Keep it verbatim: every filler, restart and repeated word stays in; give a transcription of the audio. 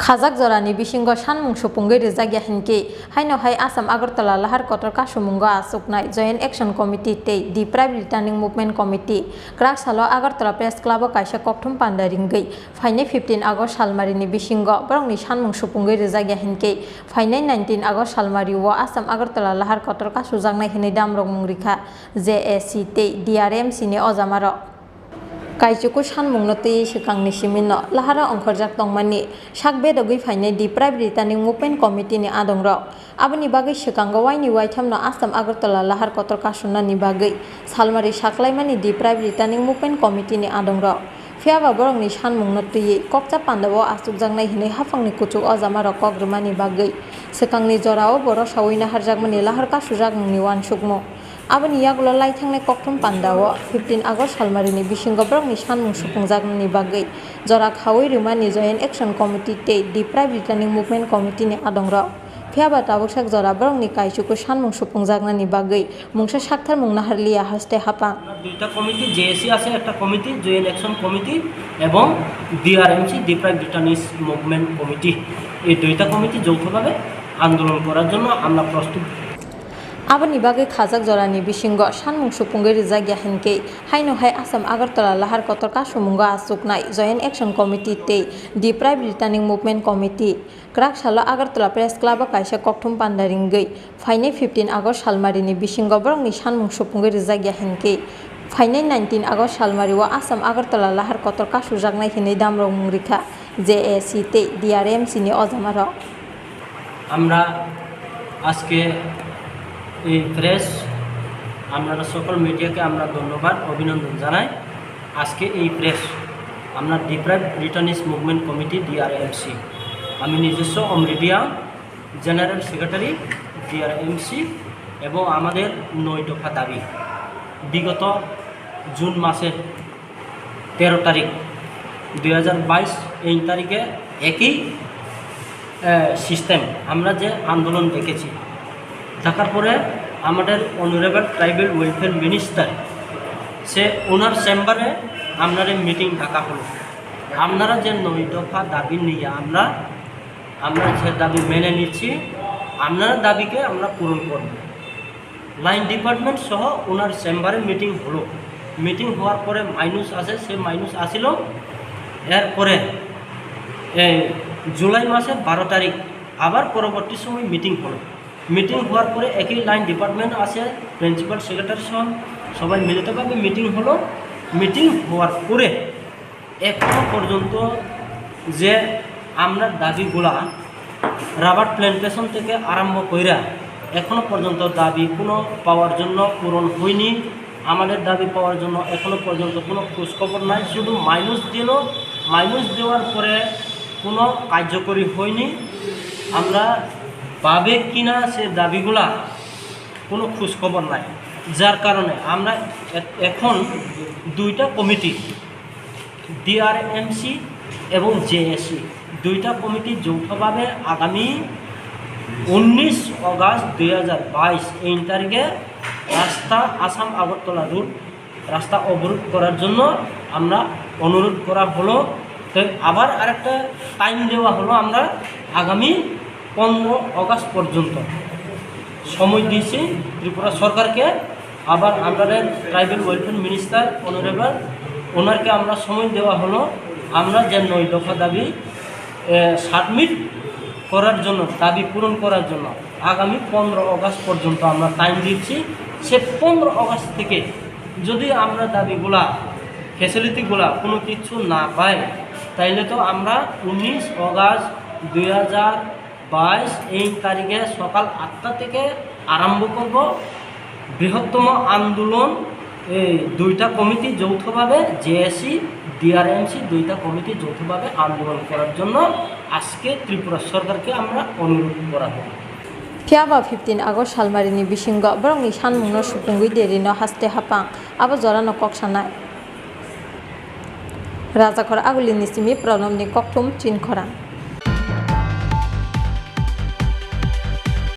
Khajak jorani bisingo sanmung supungwi rijak ya hinkhe, haino hai Assam Agartala lahar kotor kasumungo achuknai Joint Action Committee tei Deprive Returning Movement Committee kwrak salo Agartala Press Club o kaisa kokthum panda ringwi phainai fifteen August salmarini bisingo borokni sanmung supungwi rijak ya hinkhe, phainai nineteen August salmario Assam Agartala lahar kotor kasujaknai hinwi damrokmung rikha J A C tei D R M C ni ojamarok. Kaichuku sanmungno twiwi swkangni simino laharo ongkhorjak tongmani sak bedogwi phainai Deprive Returning Movement Committee ni adongrok. Aboni bagwi swkango waini waithamno Assam Agartala lahar kotor kasunani bagwi salmari saklaimani Deprive Returning Movement Committee ni adongrok. Phiyaba borokni sanmungno twiwi kokcha pandao achukjaknai hinwi haphangni kuchuk ojamarok kok rwmani bagwi swkangni jorao borok saui naharjakmani lahar kasujakmungni uansukmung. Aboni yagulo laithangnai kokthum pandao fifteen August salmarini bisingo borokni sanmung supungjaknani bagwi jora khaui rwmani Joint Action Committee tei Deprive Returning Movement Committee ni adongrok. Phiyaba tabuksak jora borokni kaichuku sanmung supungjaknani bagwi mungsa saktharmung naharliya haste haphang. দুইটা committee, JAC আছে একটা committee, joint action committee এবং DRMC, deprived রিটার্নিস movement committee, এই দুইটা কমিটি যৌথভাবে আন্দোলন করার জন্য আমরা প্রস্তুত। Aboni bagwi khajak jorani bisingo sanmung supungwi rijak ya hinkhe, haino hai Assam Agartala lahar kotor kasumungo achuknai Joint Action Committee tei Deprive Returning Movement Committee kwrak salo Agartala Press Club o kaisa kokthum panda ringwi phainai fifteen August salmarini bisingo borokni sanmung supungwi rijak ya hinkhe, phainai nineteen August salmario Assam Agartala lahar kotor kasujaknai hinwi damrokmung rikha J A C tei D R M C ni ojamarok. আমরা আজকে এই প্রেস, আপনারা সকল মিডিয়াকে আমরা ধন্যবাদ, অভিনন্দন জানাই। আজকে এই প্রেস আমরা ডিপ্রাইভড রিটার্নিস মুভমেন্ট কমিটি, ডিআরএমসি, আমি নিজস্ব অমরেলিয়া জেনারেল সেক্রেটারি, ডিআরএমসি, এবং আমাদের নয় দফা দাবি। বিগত জুন মাসের তেরো তারিখ দুই হাজার বাইশ, এই তারিখে একই সিস্টেম আমরা যে আন্দোলন দেখেছি, দেখার পরে আমাদের অনারেবল ট্রাইবাল ওয়েলফেয়ার মিনিস্টার, সে ওনার চেম্বারে আপনার মিটিং ডাকা হলো। আপনারা যে নয় দফা দাবি নিয়ে আমরা, আমরা যে দাবি মেনে নিচ্ছি, আপনার দাবিকে আমরা পূরণ করব। লাইন ডিপার্টমেন্ট সহ ওনার চেম্বারে মিটিং হলো। মিটিং হওয়ার পরে মাইনুষ আছে, সে মাইনুষ আসিল। এরপরে এই জুলাই মাসের বারো তারিখ আবার পরবর্তী সময় মিটিং হলো। মিটিং হওয়ার পরে একই লাইন ডিপার্টমেন্ট আছে, প্রিন্সিপাল সেক্রেটারি সহ সবাই মিলিতভাবে মিটিং হলো। মিটিং হওয়ার পরে এখনো পর্যন্ত যে আমরা দাবিগুলা রাবার প্ল্যান্টেশন থেকে আরম্ভ কইরা এখনো পর্যন্ত দাবি কোনো পাওয়ার জন্য পূরণ হয়নি। আমাদের দাবি পাওয়ার জন্য এখনো পর্যন্ত কোনো খোঁজখবর নাই, শুধু মাইনুষ দিল। মাইনুষ দেওয়ার পরে কোনো কার্যকরী হয়নি। আমরা পাবে কিনা সে দাবিগুলা কোনো খোঁজখবর নাই, যার কারণে আমরা এ-, এখন দুইটা কমিটি, ডিআরএমসি এবং জেএসি, দুইটা কমিটি যৌথভাবে আগামী উনিশ অগাস্ট দুই হাজার বাইশ এই তারিখে রাস্তা, আসাম আগরতলা রুট রাস্তা অবরোধ করার জন্য আমরা অনুরোধ করা হলো। তো আবার আরেকটা টাইম দেওয়া হলো, আমরা আগামী পনেরো অগাস্ট পর্যন্ত সময় দিয়েছি ত্রিপুরা সরকারকে। আবার আমাদের ট্রাইবাল ওয়েলফেয়ার মিনিস্টার অনারেবল, ওনারকে আমরা সময় দেওয়া হলো, আমরা যে নয় দফা দাবি সাবমিট করার জন্য, দাবি পূরণ করার জন্য আগামী পনেরো অগাস্ট পর্যন্ত আমরা টাইম দিচ্ছি। সে পনেরো অগাস্ট থেকে যদি আমরা দাবিগুলা, ফ্যাসিলিটিগুলা কোনো কিছু না পাই, তাইলে তো আমরা উনিশ অগাস্ট দুই হাজার বাইশ এই তারিখে সকাল আটটা থেকে আরম্ভ করব বৃহত্তম আন্দোলন। এই দুইটা কমিটি যৌথভাবে, জেএসি, ডিআরএমসি দুইটা কমিটি যৌথভাবে আন্দোলন করার জন্য আজকে ত্রিপুরা সরকারকে আমরা অনুরোধ করা হলো। Phiya ba fifteen August salmarini bisingo borokni sanmungno supungwi derino haste haphang abo jorano kok sanai. Rajakhor Agulini simi Pranobni kokthum Chinkhorang.